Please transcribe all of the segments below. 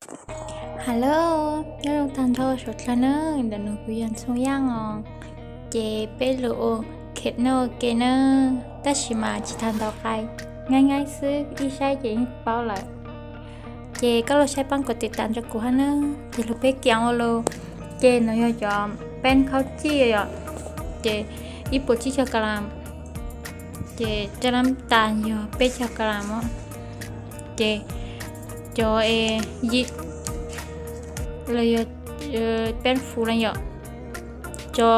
Hello, nyob zoo tag nrho suav dlawg na, ntawm no kuv yog Ntxhoo Yaj os. Ces peb lug ua khev noj ua ke na, tab sis mas tsis tag ntau qai, nyaib nyaib xwb ib saib ces yeej paub lawm. Ces koj lug saib paab kuv tiv tam rua kuv hab na. Ces lug peb kiag ua lug, ces no yog cov peeb khaub cij yom, ces ib puas tsib caug ka lam, ces caj nab tas yog peb caug ka lam os. Ces cov es yim los yog peeb fuv na yom, tso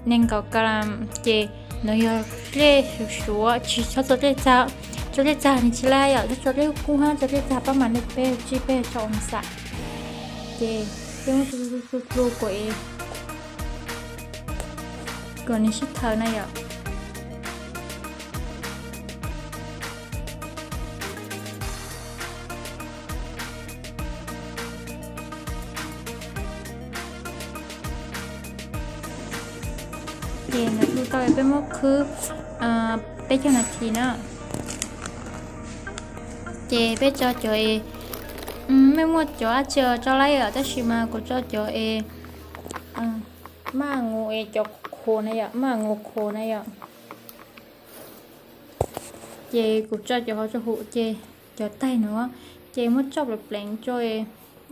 nees nkaum ka lam. Ces no yog dlej suav suav, tsis txhob txo dlej txag, txo dlej txag nws tsis laj yom, txo dlej kub hab txo dlej txag pab mam li peb tsib peb caug oo xam. Ces peb muab txhua txhua kuas es kom nws sib thaws na yom. Ces nws hu tau peb muab khwb peb caug nas this na. Ces peb tso cov es, mej muaj cov dab tsi tso lawm yom, tab sis mas kuv tso cov es maj ngu es cov khuav na yom, maj ngu khuav na yom. Ces kuv tso cov hauv rua huv ces cov taig no, ces muab tsoj pleev pleev tso,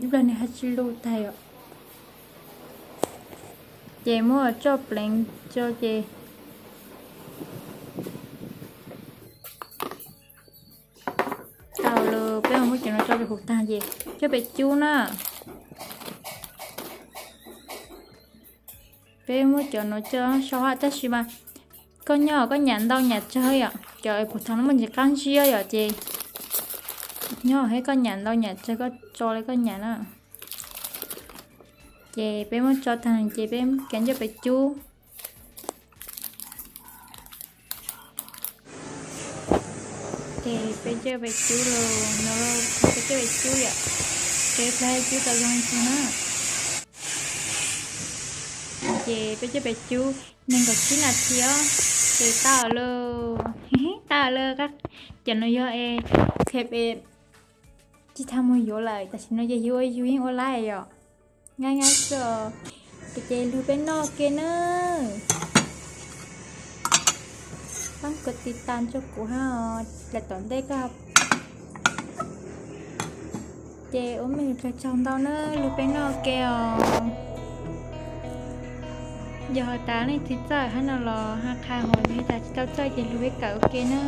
ib pliag nws hab tsi luj taig os. Ces muab tsoj pleev tso ces tau lawm, peb muab cov no tso rua huv taag ces coj pem cub na. Peb muab cov no coj sau hab, tab sis mas koj nyob koj nyam ntau nyam tsawg yom, cov puag thaum no muaj ntsis qab ntsiab yom, ces nyob hab koj nyam ntau nyam tsawg koj tso li koj nyam na. Ces peb muab tso taag ces peb kav coj pem cub. Ces peb coj pem cub lawm no, peb coj pem cub yom, ces peb cub tau zoo li no na. Ces peb coj pem cub nees nkaum tsib nas this os, ces tau lawm, tau lawm. Cov no yog es khev es tsi tau muaj yuav lawm, tam sim no ces yug ua yug yeej ua lawm yom. Nyab nyab xwb os. Ces lug peb noj ke na. Pab kuv tiv tas rua kuv hab os, lawm tom ntej koj. Ces ua mej lug tsaug tsaug ntau na, lug peb noj ke os. Yog has tas leej twg txawj hab no los ha qha hov, yog tas tsi tau txawj ces lug peb kawm ua ke na.